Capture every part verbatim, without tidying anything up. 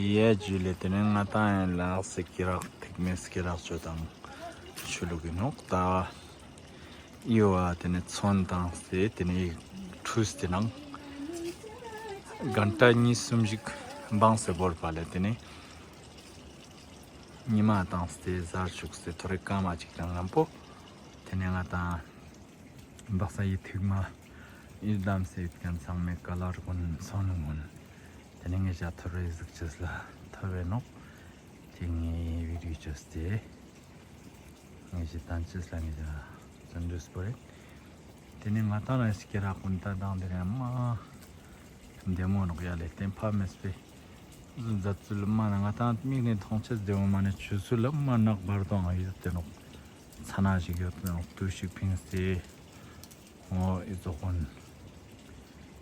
ཡ་ཇུ་ལེ། ཏེ་ནེ་ང་ཏང་ཡང་ལ་དྭགས་སི་སྐེ་རགས་ཐིག་མེ་སྐེ་རགས་ཅོ་སྟངས་ཆོ་ལུགས་ཨིན་ནོག་ཏ། ཨི་བོ་ཏེ་ནེ་ཚོན་བཏང་སྟེ་ཏེ་ནེ་ཁྲུས་ཏེ་ནང་གན་ཊ་ཉིས་སུམ་ཞིག་བངས་སེ་བོར་བ་ལེ། ཏེ་ནེ་ཉི་མ་བཏང་སྟེ་ཟར་ཅུག་སྟེ་ཐོ་རེ་སྐར་མ་ཅིག་དང་ཉམ་པོ་ཏེ་ནེ་ང་ཏང་བག་ས་ཡི་ཐིག་མ་ཨི་བསྡམས་སེ་ཡོད་ཁན་ཚང་མའི་ཀ་ལར་གུན་ཚོན་གུན་ཏེ་ནེ་ངེ་ཞ་ཐོ་རེ་ཟུག་ཅེས་ལ་ཐོབ་བེ་ནོག། ཏེ་ངེ་བི་ཌིའོ་ཅོས་ཏེ་ངེ་ཞ་ཏང་ཅེས་ལ་ངེ་ཞ་ཙོན་འདུས་པོ་རེད། ཏེ་ནེ་ང་ཏང་ར་སྐེ་རགས་གུན་ཏ་དང་ཏེ་རེ་མ་བདེ་མོ་ནོག་ཡ་ལེ། ཏེ་ཕ་མེས་པེ་ཟུ་མཛད་ཚུལ་མ་ན་ང་ཏང་མིག་ནེ་མཐོང་ཅེས་བདེ་མོ་མ་ནེ་ཆུ་ཚུལ་མ་ནག་བར་དོ་ཨང་ཡོད་དེ་ནོག། ཚ་ན་ཞིག་ཡོད་དེ་ནོག། དུས་ཤིག་ཕིངས་ཏེ་འོ་ཨི་ཙོགས་གུན་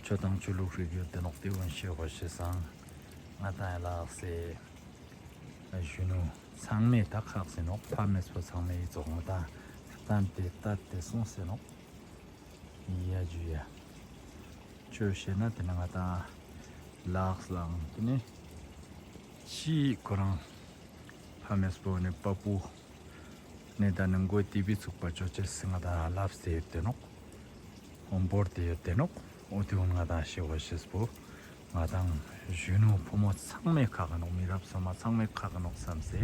ཅོ་སྟངས་ཆོ་ལུགས་རིག་ཡོད་དེ་ནོག། ཏེ་གུན་ཤེས་པ་ཤེས་སང་ང་ཏང་ཡ་ལ་དྭགས་སི་གཞོན་ནུ་ཚང་མས་ཏ་ཁག་སེ་ནོག། ཕ་མེས་པོ་ཚང་མས་ཨི་ཙོགས་ང་ཏང་ཏན་ཏེ་ཏད་དེ་སོང་སེ་ནོག། ཡ་ཇུ་ཡ། ཅོ་ཤེས་ན་ཏེ་ནེ་ང་ཏང་ལ་དྭགས་ལའང་ཏེ་ནེ་ཅི་ཁོ་རང་ཕ་མེས་པོ་ནེ་པ་པུ་ནེ་ཏ་ནེ་མགོ་ཏི་བི་ཚུགས་པ་ཅོ་ཅེས་སི་ང་ཏང་ལབས་ཏེ་ཡོད་དེ་ནོག། འོ་བོར་ཏེ་ཡོད་དེ་ནོག། འོ་ཏེ་གུན་ང་ཏང་ཤེས་པ་ཤེས་པོ་ང་ཏང་གཞོན་ནུ་ཕོ་མོ་ཚང་མས་ཁག་གི་ནོག། མི་རབས་སོ་མ་ཚང་མས་ཁག་གི་ནོག་བསམ་སེ་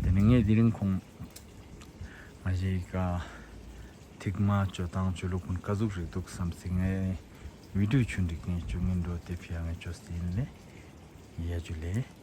ཏེ་ནེ་ངས་དེ་རིང་ཁོང་ང་ཞིག་ག་ཐིག་མ་ཅོ་སྟངས་ཆོ་ལུགས་གུན་ཀ་ཟུག་རིག་དུག་བསམ་སེ་ངས་བི་ཌིའོ་ཆུན་རིག་ངས་ཅོ་ངན་འགྲོ་ཏེ་ཕི་ཡ་ངས་ཅོས་ཏེ་ཨིན་ལེ། ཡ་ཇུ་ལེ།